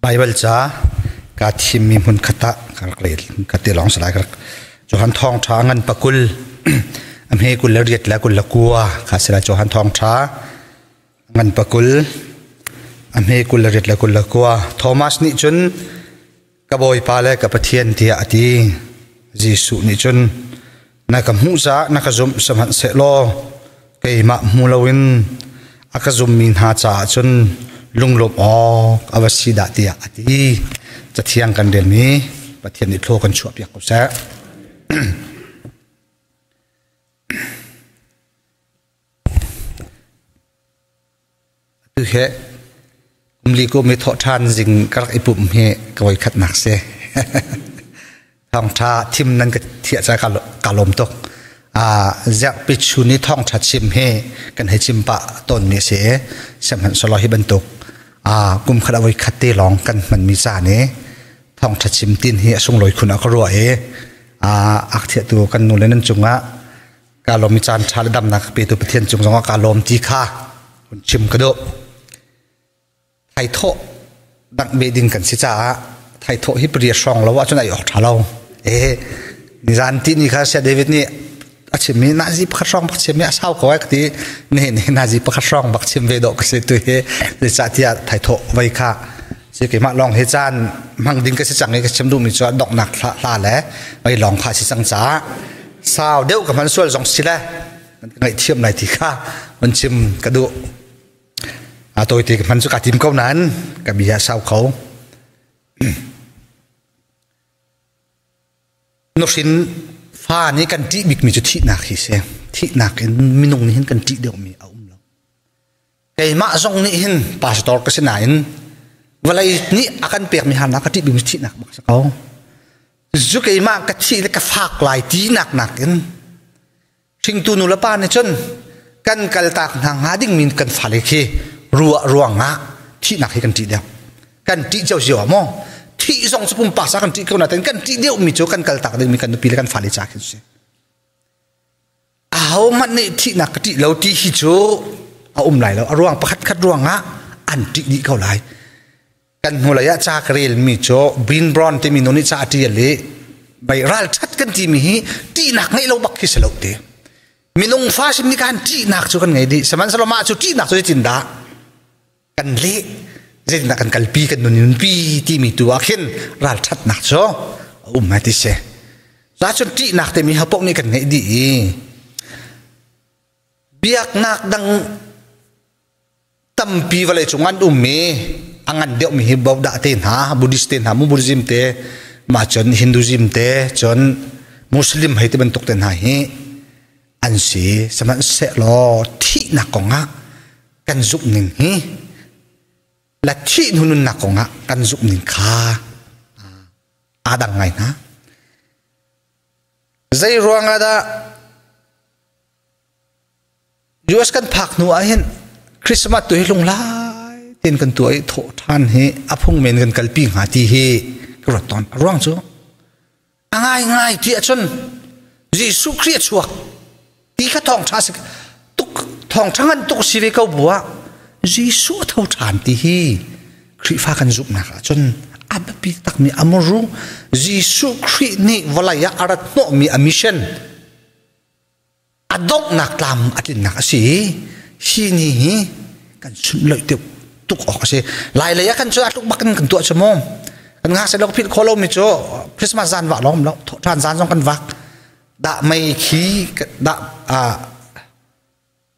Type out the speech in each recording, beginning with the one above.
Baibal ca kaa thimmi hmun khat ah ka rak rel ka ti lawng si lai ka rak Johan thawngṭha ngan pakul a hme kul le riat le kul le kua kha si lai Johan thawngṭha ngan pakul a hme kul le riat le kul le kua Thomas nih cun ka Bawipa le ka Pathian tiah a ti Jesuh nih cun na ka hmuh caah na ka zumh sihmanhsehlaw keimah hmu loin a ka zummi hna caah cun lunglawmh awk a va si dah tiah a ti. Cathiang kan relmi Pathian nih thlaw kan chuahpiak ko seh. Atu he kumli kum i thawh ṭhan zing ka rak i pumh hi ka voikhatnak si. Thawngṭha thim nan ka thiah ca ka lawm tuk. Ziakpi chun i thawngṭha chim hi kan hei chim pah tawnmi a si i sihmanhsehlaw hi bantuk kum khat a voikhat te lawng kan hmanmi caan i thawngṭha chim tin hi a sunglawi khun ah ka ruah i ak thiahtu kan nu le nan cungah Ka lawm i caan ṭha le damnak petu Pathian cung zongah ka lawm ti kha hun chim ka duh. Thaithawh dangh ve ding kan si caah thaithawh hi pariat hrawng lo ahcun ai awk ṭha lo. Eh, nizan ti ni kha Sia David nih a chimmi nazi pakhat hrawng bak chimmi a sau ko ai ka ti ne ne nazi pakhat hrawng bak chim ve dawh ka si tu hi zeicahtiah thaithawh vai kha si keimah lawng hi caan hmang ding ka si cang i ka chim duhmi cu donghnak hla le vai lawng kha si cang caah sau deuh ka hman sual zong si le ngaihthiam lai ti kha van chim ka duh a tawite ka hman cu ka tim ko nain ka bia sau kho nuhrin fa nih kan ṭih bikmi cu thihnak hi si thihnak in minung nih hin kan ṭih deuhmi a um lo keimah zong nih hin pastor ka si nain vawlei nih a kan pekmi harnak ka ṭih bikmi thihnak bak si ko Zu keimah ka thih le ka fak lai ti nak nakin hringtu nu le pa nih cun kan kaltak hna hnga ding min kan fale khi ruah ruangah thihnak hi kan ṭih deuh. Kan ṭih cio cio ah maw? Thih zong cu pumpak sa kan ṭih ko nain kan ṭih deuh mi cu kan kaltak ding mi kan nupi le kan fale ca khin si. Ahohmanh nih thihnak ka ṭih lo ti hi cu a um lai lo. A ruang pakhat khat ruangah an ṭih dih ko lai. Kan hnulei ah ca ka relmi cu Bean Brown timi nu nih ca a ṭial i bei ralṭhat kan timi hi ṭihnak ngeih lo bak khi si lo ti. Minung fa sim nih khan ṭihnak cu kan ngei dih. Sihmanhsehlaw mah cu ṭihnak cu zeitindah kan leh, zeitindah kan kalpi, kan nunpi timi tu ah khin ralṭhatnak cu a um ai ti si. Cun ṭihnak timi ha paoh nih kan ngeih dih i biaknak dang tampi vawlei cung an um i a ngan deuhmi hi Buddha te hna Buddhist te hna Buddhism te mah cun Hinduism te cun Muslim hei ti bantuk te hna hi an si sihmanhsehlaw thihnak kongah kan zumh ning hi la thih hnu nunnak kongah kan zumh ning kha aa dang ngai hna zei ruangah dah US kan phak hnu ah hin Christmas tu hi lunglai tein kan tuah i thawh ṭhan hi a phung men kan kalpi hnga ti hi ka ruat tawn. A ruang cu a ngai ngai ti ahcun Jesuh Khrih a chuak ti kha thawngṭha si tuk thawngṭha ngan tuk si ve ko bu ah Jesuh a tho ṭhan ti hi Khrihfa kan zumhnak ahcun a biapi takmi a muru Jesuh Khrih nih vawlei ah a rat hnawhmi a mission a donghnak tlam a tlinnak a si i hi ni hi kan sunloih tuk tuk awk a si lai lei ah kan cu a tluk bak in kan tuah cu mu kan ngak selo philh kho lomi cu Christmas zan vah lawng lo ṭhan zan zong kan vak dah mei khi dah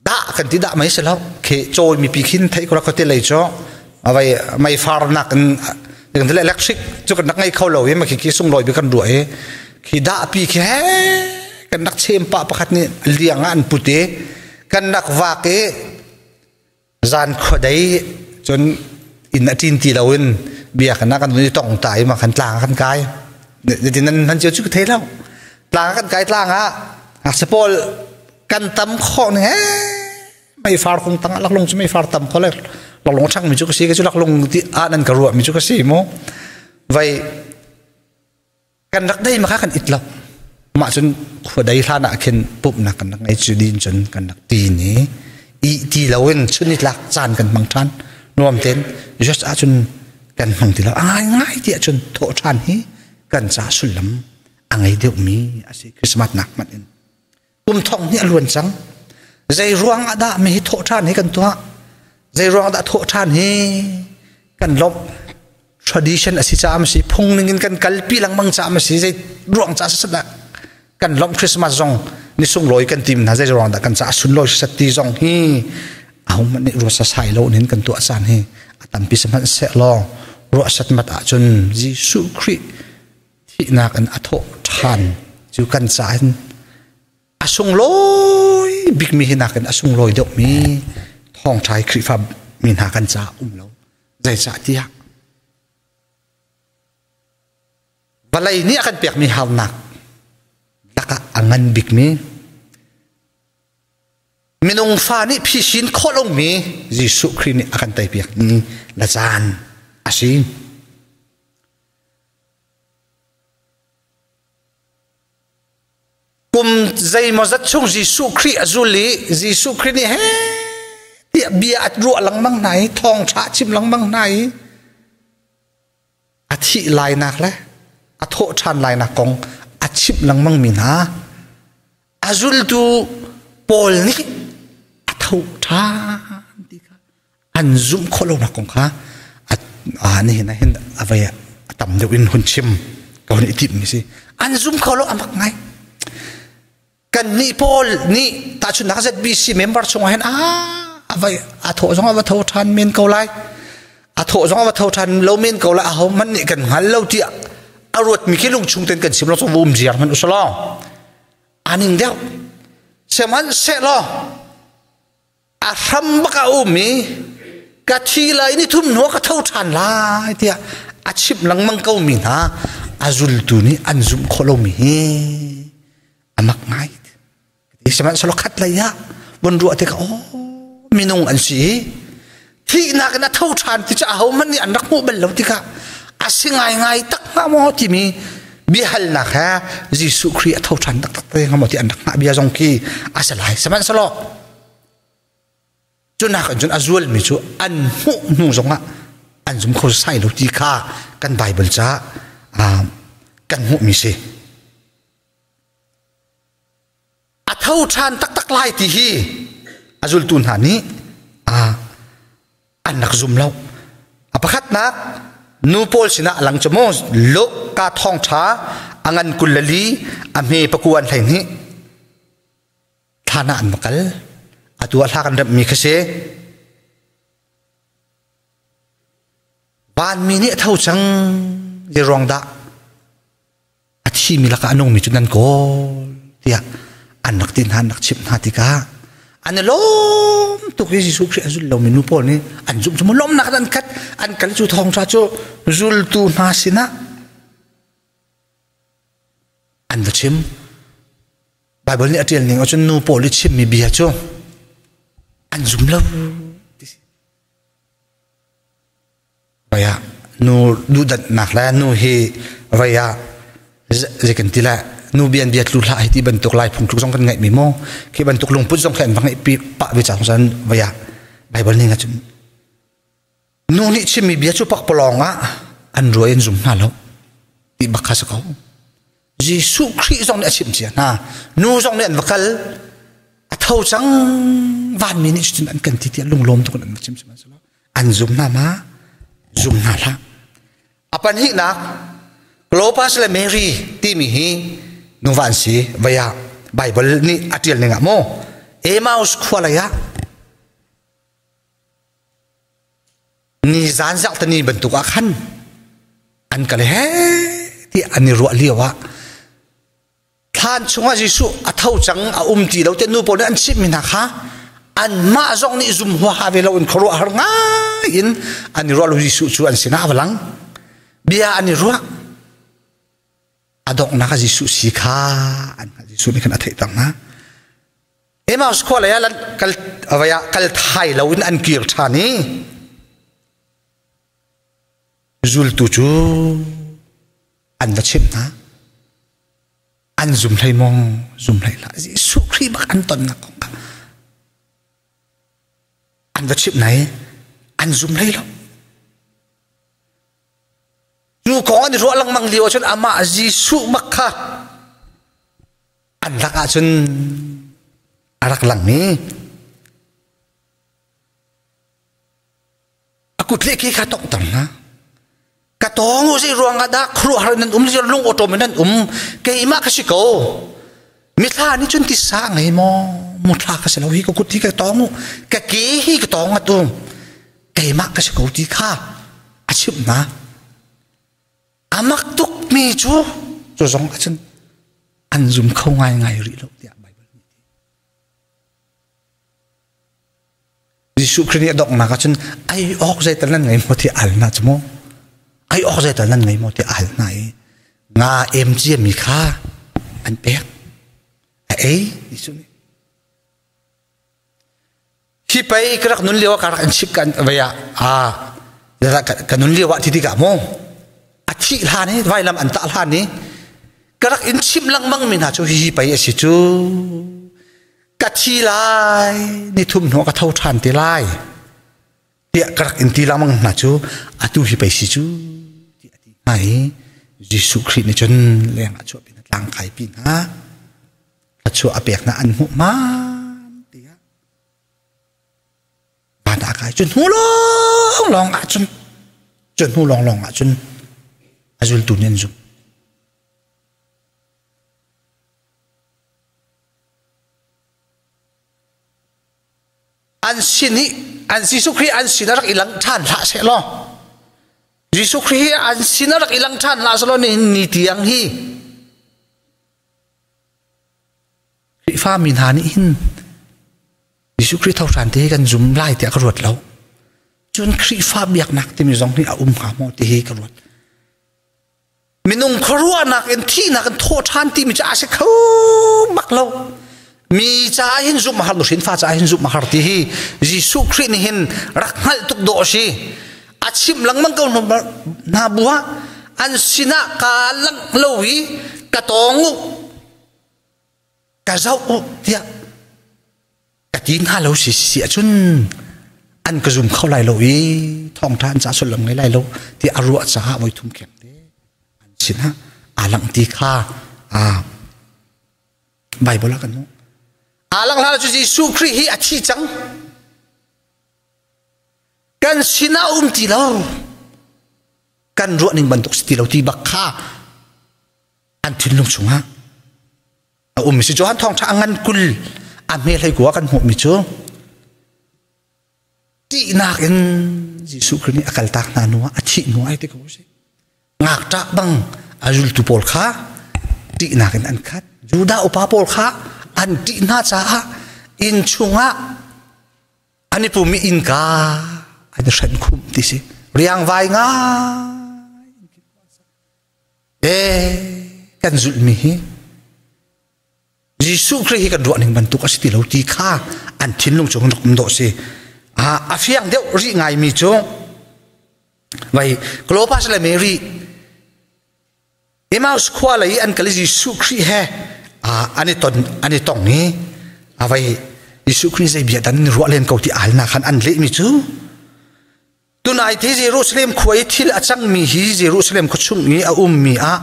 dah kan ti dah mei si lo khi cawi mipi khin thei ko ra te lei cu avai mei far nak in kan electric cu kan rak ngei kho lo i ma khi khi sunglawi bi kan ruah i khi dah pi khi he kan rak chem pa pakhat nih liang ah an put i kan rak vak i zan khuadei cun inn a ṭin ti loin bia kan kan i tong ta i ma kan tlang kan kai tin nan nan cio cu ka thei lo tlang kan kai tlang ah ngakchia pawl kan tam khawh ning he mei far kung tang laklung cu mei far tam kho le laklung ṭhang mi cu ka si ka cu laklung ti ah nan ka ruah mi cu ka si mu vai kan rak dei ma kha kan it lo mah cun khuadei hlan ah khin pumhnak kan rak ngei cu din cun kan rak ti ni i ti loin chun ni tlak caan kan hmang ṭhan nuam ten just ahcun. kan hmang ti lo. A ngaingai ti ahcun thawhṭhan hi kan ca sullam a ngei deuhmi a si Christmas nak hmanh in. Kum thong nih a luan cang. Zei ruang ah dah mi hi thawhṭhan hi kan tuah? Zei ruang ah dah thawhṭhan hi kan lawmh? Tradition a si caah a si, phung ning in kan kalpi lengmang caah a si, zei ruang caah siseh dah kan lawmh Christmas zong ni sunglawi kan tim hna zei ruang dah kan caah sunlawi siseh ti zong hi ahohmanh nih ruat sasai lo in kan tuah caan hi a tampi sihmanhsehlaw ruah satmat ahcun Jesuh Khrih thihnak in a thawh ṭhan cu kan caah hin a sunglawi bikmi hi nakin a sunglawi deuhmi thawngṭha hi Khrihfa mi hna kan caah um lo zeicah tiah vawlei nih a kan pekmi harnak lakah a ngan bikmi minung fa nih phisin khawh lomi Jesuh Khrih nih a kan teipiakmi la caan a si. Kum zeimawzat chung Jesuh Khrih a zul i Jesuh Khrih nih he tiah bia a ruah lengmang hna i thawngṭha a chim lengmang hna i a thih lainak le a thawh ṭhan lainak kong a chimh lengmang mi hna a zultu pawl nih a tho ṭhan ti kha an zumh khawh lonak kong kha a nihin ah hin a vei a tam deuh in hun chim ka hun i timh mi si an zum kho lo a mak ngai kan nih pawl nih tahchunhnak ZBC member chungah hin a a vai a thawh zong a va tho ṭhan men ko lai a thawh zong a va tho ṭhan lo men ko lai aho hmanh nih kan hngal lo tiah a ruat mi khi lung chung ten kan chim lo cu um ziar hmanh usalaw aning deuh sihmanhsehlaw a hram bak a um i ka thi lai ni thum hnu ka tho ṭhan lai tiah a chimh lengmang ko mi hna a zultu nih an zumh khawh lomi hi a mak ngai sihmanhsehlaw khat lei ah vun ruah tikah aw minung an si i thihnak in a tho ṭhan ti cu ahohmanh nih an rak hmuh bal lo tikah a si ngaingai tak hnga maw timi biahalnak he Jesuh Khrih a tho ṭhan taktak te hnga maw ti an rak hngah bia zong khi a si lai sihmanhsehlaw cu nak in cun a zualmi cu an hmuh hnu zongah an zum kho sai lo ti kha kan Bible ca kan hmuhmi si a tho ṭhan taktak lai ti hi a zultu hna nih an rak zum lo a pakhatnak nu pawl sinah a lang cu mu Luke ka thawngṭha a ngan 24 a hme pakuan 12 thlan ah an va kal atu ah hla kan remhmi kha si vanmi nih a tho cang zei ruang dah a thimi lakah a nungmi cu nan kawl tiah an rak ti hna an rak chimh hna tikah an i lawm tuk i Jesuh Khrih a zul lomi nu pawl nih an zumh cu lawmnak an khat an kal cu thawngṭha cu zultu hna sinah an va chim Baibal nih a ṭial ning ahcun nu pawl i chimmi bia cu an zum lo Vai ah nu duhdanhnak le nu hi vai ah zei kan ti le nu bian bia tlu hlah hi ti bantuk lai phungtluk zong kan ngaih mi mu khi bantuk lungput zong khi an va ngeih pi pah ve cang cun vai ah Bible ning ahcun nu nih chimmi bia cu pakpalawng ah an ruai an zum hna lo ti bak kha si ko Jesuh Khrih zong nih a chimh cia hna nu zong nih an va kal a tho cang vanmi nih cutin an kan ti tiah lunglawm tuk in an va chim sihmanhsehlaw an zum hna ma zum hna hlah a pahnihnak Clopas le Mary timi hi nuva an si vaya Bible nih a ṭial ning ah maw Emmaus khua lei ah ni zan zarhtani bantuk ah khan an kal he ti an i ruah lio ah thlan chungah Jesuh a tho cang a um ti lo te nu pawl nih an chimhmi hna kha anmah zong nih zum huaha ve lo in khuaruah har ngai in an i ruah lo Jesuh cu an sinah a va lang bia an i ruah a donghnak ah Jesuh si kha an Jesuh nih khan a theih tang hna Emmaus khua lei ah kal avai ah kal thai lo in an kir ṭhan i zultu cu an va chimh hna an zum hlei maw zum hlei hlah Jesuh Khrih bak an tonnak kong kha an va chimh hna i an zum hlei lo. Cu kong an i ruah lengmang lio ahcun amah Jesuh mak kha an lak ahcun a rak lang i a kut le ke kha tonghter hna. Ka tawng u zei ruangah dah khuaruahhar nan um lung awṭawm in nan um keimah ka si ko. Mithla nih cun tisa a ngei maw? Muthla ka si lo hi ka kut hi ka tawng u ka ke hi ka tawng atu keimah ka si ko ti kha a chimh hna. A mak tukmi cu cu zong ahcun an zum kho ngaingai rih lo tiah Baibal nih ti. Jesuh Khrih nih a donghnak ahcun ai awk zeital nan ngei maw ti al hna cu mu. Ai awk zeital nan ngei maw ti al hna i nga em ciami kha an pek. A ei Jesuh nih. Hi pei ka rak nun lio ah ka rak in chip kan vei ah ah ka nun lio ah ti tikah mu a thih hlan i vailam an tah hlan i ka rak in chimh lengmang mi hna cu hihi pei a si cu ka thi lai ni thum hnu ka tho ṭhan te lai tiah ka rak in ti lengmang hna cu atu hi pei si cu ti a ti hna i Jesuh Khrih nih cun leng ah chuahpi hna tlang kaipi hna thluachuah a pek hna an hmuh hmaan tiah van ah kai cun hnu lawnglawng ah cun cun hnu lawnglawng ah cun a zultu nih an zumh. An sin i an Jesuh Khrih an sin a rak i lang ṭhan hlah seh law Jesuh Khrih hi an sin a rak i lang ṭhan hlah seh law nihin ni tiang hi Khrihfa mi hna nih hin Jesuh Khrih tho ṭhan ti hi kan zum lai tiah ka ruat lo. Cun Khrihfa biaknak timi zong hi a um hnga maw ti hi ka ruat. Minung khuaruahnak in thihnak in thawh ṭhan timi cu a si kho bak lo. Mi caah hin zumh a har, nuhrin fa caah hin zumh a har ti hi Jesuh Khrih nih hin rak hngalh tuk dawh a si. A chimh lengmang ko hna bu ah an sinah kaa langh lo i ka tawng u, ka zoh u tiah ka ti hna lo si si ahcun an ka zum kho lai lo i thawngṭha an ca sullam ngei lai lo ti a ruah caah voi thum kheng te an sinah aa langh ti kha Bible ah kan hmuh. Aa langh hlan cu Jesuh Khrih hi a thi cang. Kan sinah um ti lo. Kan ruah ning bantuk si ti lo ti bak kha an thinlung chungah a um si Johan thawngṭha a ngan 20 a hme hlei kua kan hmuhmi cu ṭihnak in Jesuh Khrih nih a kaltak hna hnu ah a thih hnu ai ti ko si ngakṭah bang a zultu pawl kha ṭihnak in an khat Judah upa pawl kha an ṭih hna caah inn chungah an i pum i innka an i hrenh khumh ti si riangvai ngai E kan zulhmi hi Jesuh Khrih hi kan ruah ning bantuk a si ti lo ti kha an thinlung chung rak um dawh si. A fiang deuh rih ngaimi cu vai Klopas le Mary Emmaus khua lei an kal i Jesuh Khrih he an i ton an i tong i a vai Jesuh Khrih zei bia dan ruah len ko ti alna khan an lehmi cu Tunai te Jerusalem khua i thil a cangmi hi Jerusalem khua chung i a ummi ah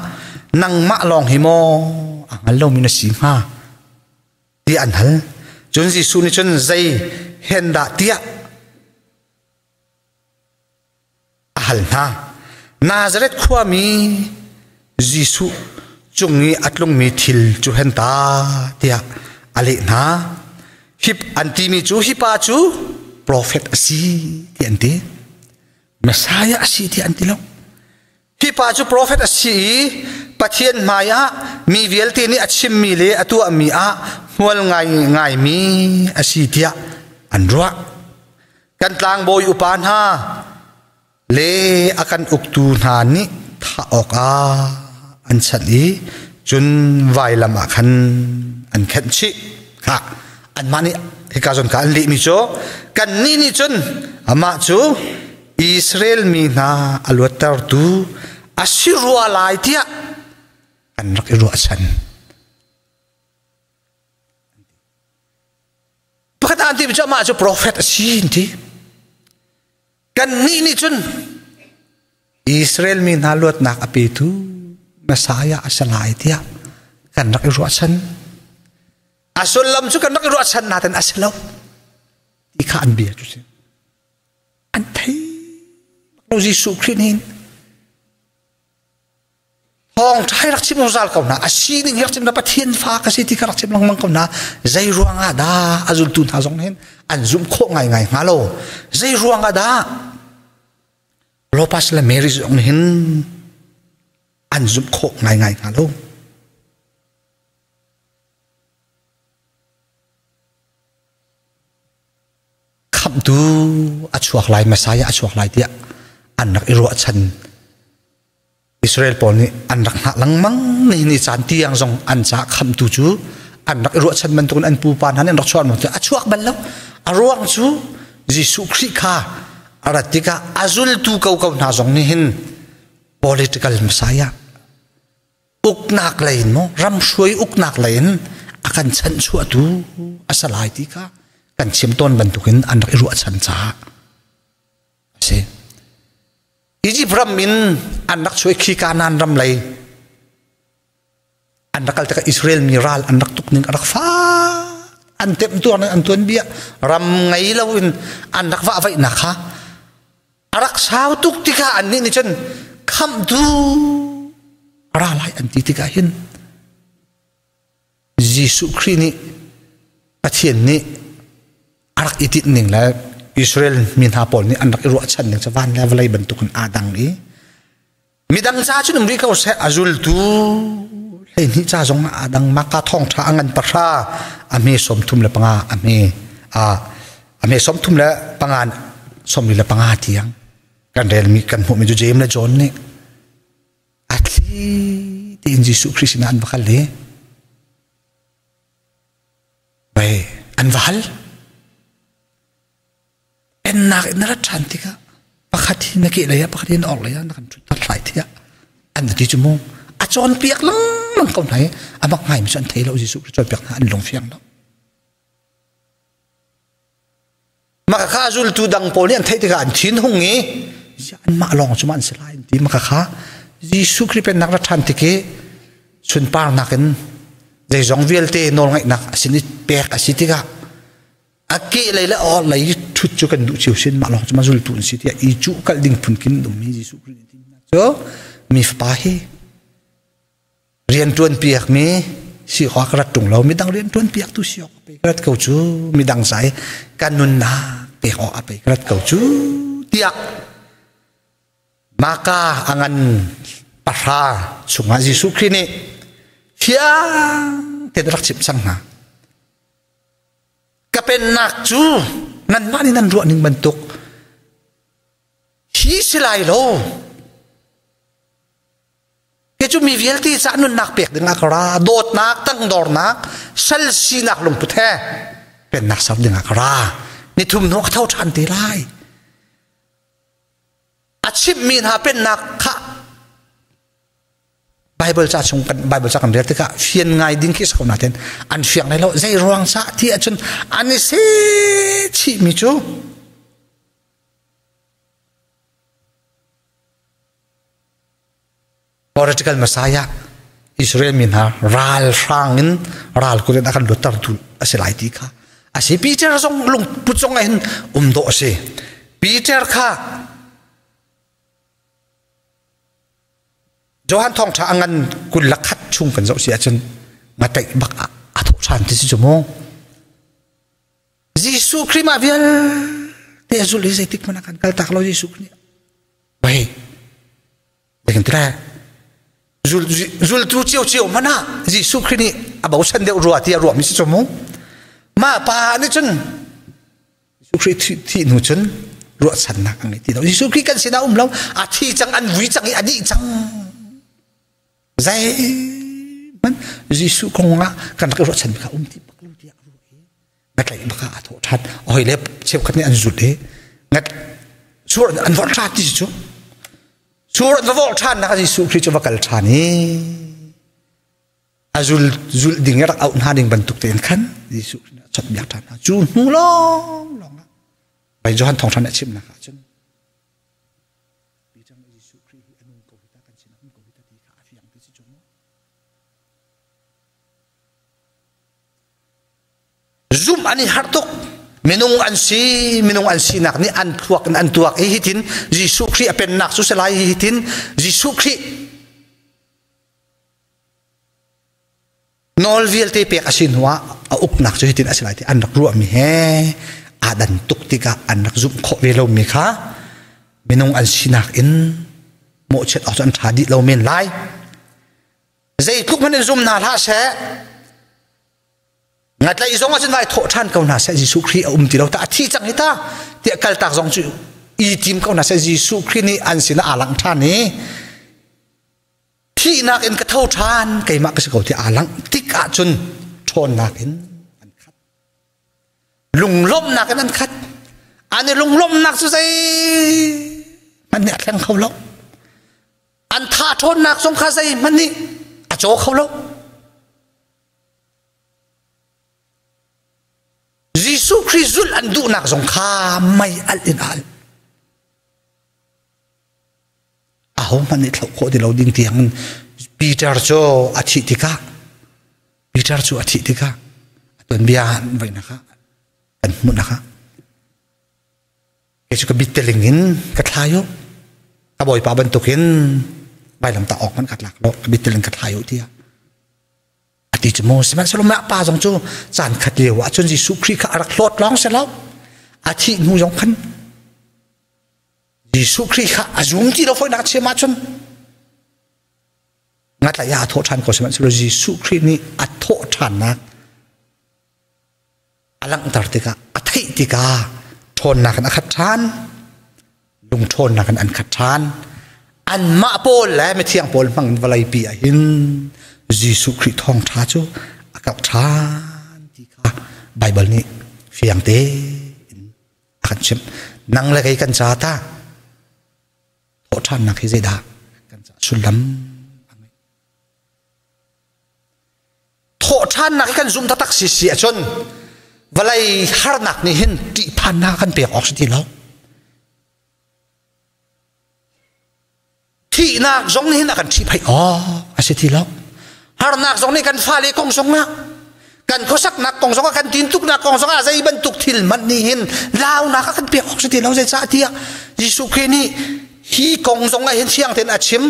nangmah lawng hi maw a hngal lomi na si hnga ti an hal. Cun Jesuh nih cun zei hen dah tiah a hal hna. Nazareth khuami Jesuh cung i a tlungmi thil cu hen ta tiah a leh hna. Hi an timi cu hi pa cu profet a si ti an ti. Messiah a si ti an ti lo. Hi pa cu profet a si i Pathian hmai ah mi vialte nih a chimmi le a tuahmi ah hmual ngai ngaimi a si tiah an ruah. Kan tlangbawi upa hna le a kan uktu hna nih thah awkah an chanh i cun vailam ah khan an khenh chih. Ha anmah nih hika zawn ka an lehmi cu kannih nih cun amah cu Israel mi hna a luattertu a si rua lai tiah kan rak i ruahchan. Pakhat an timi cu amah cu profet a si an ti. Kannih nih cun Israel mi hna luatnak a petu Messiah a si lai tiah kan rak i ruahchan. A sullam cu kan rak i ruahchan nain a si lo ti kha an bia cu si. An thei lo Jesuh Khrih nih thawngṭha hi rak chim zungzal ko hna. A sining hi rak chim na Pathian fa ka si ti kha rak chim lengmang ko hna. Zei ruangah dah a zultu hna zong hin an zumh khawh ngaingai hnga lo. Zei ruangah dah Klopas le Mary zong hin an zumh khawh ngaingai hnga lo. Khamhtu a chuak lai, Messiah a chuak lai tiah an rak i ruahchan. Israel pawl nih an rak hngah lengmang ni ni caan tiang zong an caah khamhtu cu an rak i ruahchan bantukin an pupa hna nih an rak chuah a chuak bal lo. A ruang cu Jesuh Khrih kha a rat tikah a zultu ko ko hna zong nih hin political messiah uknak lei in maw ramhruai uknak lei in a kan chanhchuahtu a si lai ti kha kan chim tawn bantukin an rak i ruahchan caah a si. Egypt ram in an rak chuai khi Kanaan ram lei an rak kal tikah Israel mi ral an rak tuk ning a rak fak an temtuar ning an tuanbia ram ngei lo in an rak vahvaihnak kha a rak sau tuk tikah annih nih cun khamhtu a ra lai an ti tikah hin Jesuh Khrih nih Pathian nih a rak i tinh ning le Israel mi hna pawl nih an rak i ruahchan ning cu van le vawlei bantukin aa dang i midang ca cun um rih ko seh a zultu 12 ca zong ah aa dang maka thawngṭha a ngan pahra a hme 35 a hme a hme 35 45 tiang kan relmi kan hmuhmi cu James le John nih a thli tein Jesuh Khrist sinah an va kal i bai an va hal Pennak in na rat ṭhan tikah pakhat hi na kehlei ah pakhat hi na orhlei ah na kan ṭhutter lai tiah an ti cu mu. A cawnpiak lengmang ko hna i a mak ngaimi cu an thei lo Jesuh Khrih cawnpiak hna an lungfiang lo. Maka kha zultu dang pawl nih an theih tikah an thin hung i anmah lawng cu ma an si lai an ti. Maka kha Jesuh Khrih pennak rat ṭhan tik i sunparnak in zeizong vialte nawlngaihnak a sin i pek a si tikah a ke lei le or lei ṭhut cu kan duh cio sin mah lawng cu ma zultu an si tiah i cuh kalh ding phun khin ummi Jesuh Khrih nih timi cu mi fapa hi rian ṭuan piak mi si awk ka rat ṭung lo midang rian ṭuan piak tu si awk a pe ka rat ko cu midang sai kan nunnak pek awk a pe ka rat ko cu tiah Maka a ngan pahra chungah Jesuh Khrih nih fiang tein rak chimh cang hna. Ka pennak cu nanmah nih nan ruah ning bantuk hi si lai lo. Hi cu mi vialte ca nunnak pek ding ah ka ra, dawtnak, tangdornak, sal sinak lungput he pennak ser ding ah ka ra. Nithum hnu ka tho ṭhan te lai. A chimhmi hna pennak kha Bible ca chung kan Bible ca kan rel tikah fian ngai ding khi si ko nain an fiang lai lo zei ruang sa ti ahcun an i se chihmi cu political messiah Israel mi hna ral hrang in ral kut in a kan luatter tu a si lai ti kha a si. Peter zong lungput zong ah hin um dawh a si. Peter kha Johan thawngṭha a ngan 21 chung kan zoh si ahcun ngataih bak ah a thawh ṭhan ti si cu mu. Jesuh Khrih mah vialte a zulh i zeitik hmanh ah kan kal tak lo Jesuh Khrih nih. Bai, kan ti lai. Zultu cio hmanh ah Jesuh Khrih nih a bochan deuh rua ti a ruahmi si cu mu. Mah pa nih cun Jesuh Khrih thih hnu cun ruahchannak a ngei ti lo. Jesuh Khrih kan sinah um lo, a thi cang, an vui cang i a dih cang. Zeihmanh Jesuh kong ah kan rak i ruahchan kha um ti bak lo tiah a ruah i ngatlaih bak ah a thawh ṭhan. Hoi le cheukhat nih an zulh i ngat sur an vorh ṭhan ti cu sur an va vorh ṭhan nak Jesuh Khrih cu va kal ṭhan i a zul zulh ding i rak auh hna ding bantuk tein khan Jesuh nih a chawnhbiak ṭhan hna. Cu hnu lawnglawng ah Bai Johan thawngṭha nih a chimnak ah cun Peter nih Jesuh Khrih hi a nung ko hi ta kan sinah um ko hi ta ti kha a fiang ti si cu mu. Zumh an i harh tuk. Minung an si, minung an sinak nih an thluak in an tuak i hitin Jesuh Khrih a pennak cu si lai hitin Jesuh Khrih nawl vialte pek a si hnuah a uknak cu hitin a si lai ti an rak ruahmi he aa dan tuk tikah an rak zumh khawh ve lomi kha minung an sinak in mawhchiat awk cu an ṭha dih lo men lai. Zeitluk hmanh in zum hna hlah seh, ngatlaih zong ahcun vai thawh ṭhan ko hna seh Jesuh Khrih a um ti lo ta a thi cang hi ta tiah kaltak zong cu i tim ko hna seh Jesuh Khrih nih an sinah aa langh ṭhan i thihnak in ka tho ṭhan keimah ka si ko ti aa langh tik ahcun ṭhawnnak in an khat lunglawmhnak in an khat an i lunglawmhnak cu zei hmanh nih a thleng kho lo an tha ṭhawnnak zong kha zeihmanh nih a caw kho lo Jesuh Khrih zulh an duhnak zong kha mei alh in a alh ahohmanh nih thloh khawh ti lo ding tiang Peter cu a thih tikah Peter cu a thih tikah a tuanbia voinak ah kan hmuhnak ah Kei cu ka bitteling in ka thlai u. Ka bawipa bantukin vailamtah awk hmanh ka tlak lo. Ka bitteling ka thlai u tiah. A ti cu maw sihmanhsehlaw mah pa zong cu caan khat lio ah cun Jesuh Khrih kha a rak hlawt lawng si lo. A thih hnu zong khan Jesuh Khrih kha a zum ti lo fawinak chim ahcun ngatlaih ah a thawh ṭhan ko sihmanhsehlaw Jesuh Khrih nih a thawh ṭhannak a langhter tikah a theih tikah ṭhawnnak in a khat ṭhan lungṭhawnnak in an khat ṭhan anmah pawl le mithiang pawl hmang in vawleipi ah hin Jesuh Khrih thawngṭha cu a karh ṭhan ti kha Baibal nih fiang tein a kan chimh nang le kei kan ca ta thawhṭhannak hi zeidah kan ca sullam a ngeih Thawhṭhannak hi kan zumh taktak si si ahcun vawlei harnak nih hin ṭihphannak kan pek awk si ti lo. Thihnak zong nih hin a kan ṭhihphaih awk a si ti lo. Harnak zong nih kan fale kong zongah kan khuasaknak kong zongah kan tintuknak kong zongah zei bantuk thil hmanh nih hin launak a kan pek awk si ti lo zeicah tiah Jesuh Khrih nih Hi kong zong ah hin fiang tein a chim.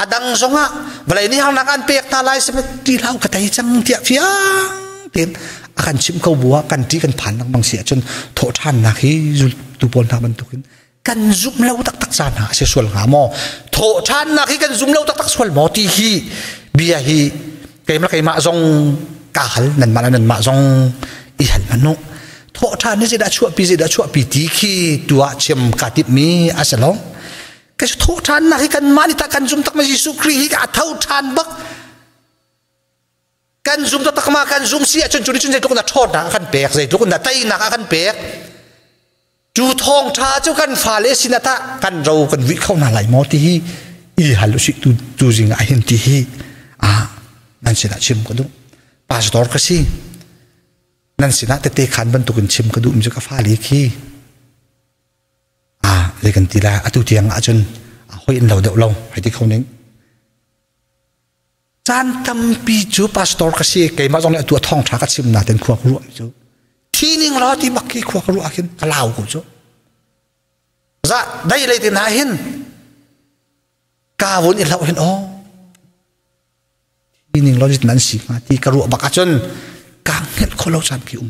A dang zong ah vawlei nih harnak an pek hna lai sihmanh ti hlah ka tei cang tiah fiang tein a kan chimh ko bu ah kan ṭih kan phan lengmang si ahcun thawhṭhannak hi zultu pawl hna bantukin kan zumh lo taktak caan hna a si sual hnga maw? Thawhṭhannak hi kan zum lo taktak sual maw ti hi bia hi keimah keimah zong kaa hal nanmah le nanmah zong i hal hmanh u. Thawhṭhan hi zeidah chuahpi zeidah chuahpi ti khi tuah chim kaa timhmi a si lo. Ka thawhṭhannak hi kanmah nih tah kan zum tak ma Jesuh Khrih hi a tho ṭhan bak. Kan zum taktak ma kan zum si ahcun cu nih cun zeitluk in dah ṭhawnnak a kan pek zeitluk in dah teinak a kan pek. Cu thawngṭha cu kan fale sinah tah kan ro kan vuih kho hna lai maw ti hi i hal usih tu tu zing ah hin ti hi ah nan sinah chim ka duh. Pastor ka si. Nan sinah tete khan bantukin chim ka duh mi cu ka fale khi ah zei kan ti lai atu tiang ahcun hoi in lo deuh lo hei ti kho ning. Caan tampi cu pastor ka si keimah zong nih atu a thawngṭha ka chim natin khua ka ruah mi cu thi ning law ti bak khi khua ka ruah khin ka lau ko cu. Za dai lei te hna hin ka vun i hloh hin aw thi ning law nan si hnga ti ka ruah bak ahcun ka hngelh kho lo caan khi um.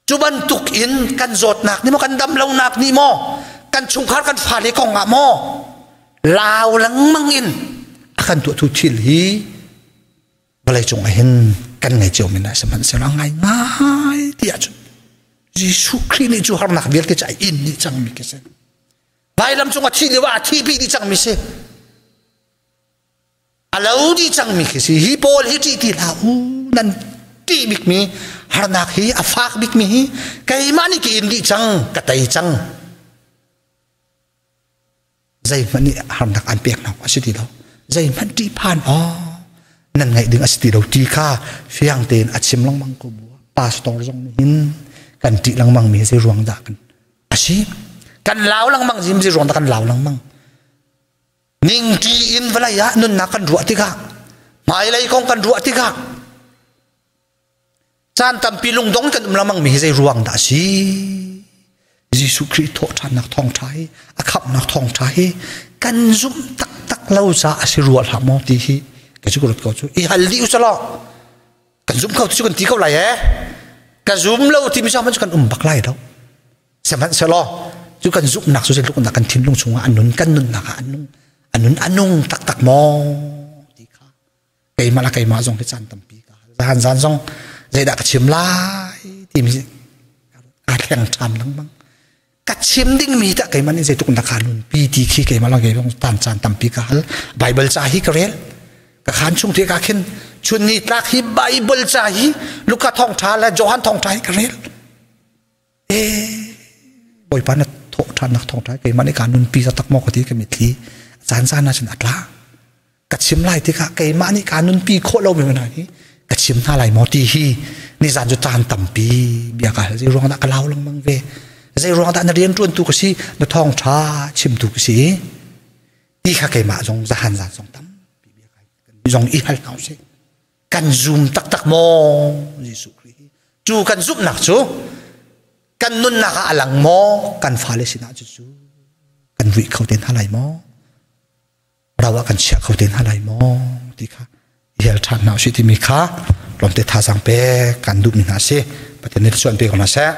Cu bantuk in kan zawtnak nih maw kan dam lonak nih maw kan chungkhar kan fale kong ah maw lau lengmang in a kan tuahtu thil hi vawleicung ah hin kan ngei cio men lai sihmanhsehlaw ngai ngai ti ahcun Jesuh Khrih nih cu harnak vialte cu a in dih cangmi khi si. Vailam cung a thih lio ah a thi pi dih cangmi si. A lo dih cangmi khi si. Hi pawl hi ṭih ti hlah u. Nan ṭih bikmi harnak hi a fak bikmi hi keimah nih ka in dih cang, ka tei cang. Zeihmanh nih harnak an pek hna a si ti lo. Zeihmanh ṭihphan aw nan ngaih ding a si ti lo ti kha fiang tein a chim lengmang ko bu. Pastor zong nih hin kan ṭih lengmang mi zei ruang dah kan a si. Kan lau lengmang zim zei ruang dah kan lau lengmang. Ningṭi in vawlei ah nunnak kan ruah tikah, hmailei kong kan ruah tikah, caan tampi lungdong kan um lengmang mi hi zei ruang dah a si? Jesuh Khrih thawhṭhannak thawngṭha hi, a khamhnak thawngṭha hi kan zumh taktak lo caah a si rua hlah maw ti hi ka cu ka ruat ko cu. I hal dih u selaw kan zum kho ti cu kan ti ko lai ee. Ka zum lo timi cu kan um bak lai lo. Sihmanhsehlaw cu kan zumhnak cu zeitluk in dah kan thinlung chungah a nun, kan nunnak ah a nung, a nun a nung taktak maw ti kha keimah le keimah zong hi caan tampi ka hal. Zan zan zong zeidah ka chim lai timi aa thleng ṭhan lengmang. Ka chim dingmi tah keimah nih zeitluk in dah kaa nunpi ti khi keimah le keimah tan caan tampi ka hal. Bible ca hi ka rel. Ka khaan chung te ka khin chun ni tlak hi Bible ca hi Luka thawngṭha le Johan thawngṭha hi ka rel. E Bawipa na thawh ṭhannak thawngṭha keimah nih kaa nunpi taktak maw ka ti ka mitthli caan caan ah cun a tla. Ka chim lai tikah keimah nih kaa nunpi khawh lomi hna hi ka chim hna lai maw ti hi nizan cu caan tampi bia ka hal. Zei ruang dah ka lau lengmang ve? Zei ruang dah na rian ṭuantu ka si, na thawngṭha chimtu ka si ti kha keimah zong zahan zan zong tampi bia ka zong i hal hna usih. Kan zum taktak maw Jesuh Khrih hi? Cu kan zumhnak cu kan nunnak ah a lang maw? Kan fale sinah cucu kan vuih kho te hna lai maw? Ro ah kan chiah kho te hna lai maw? Ti kha i hel ṭhan hna usih timi kha lawmte thazaang pek kan duhmi hna a si. Pathian nih thluachuah in pe ko hna seh.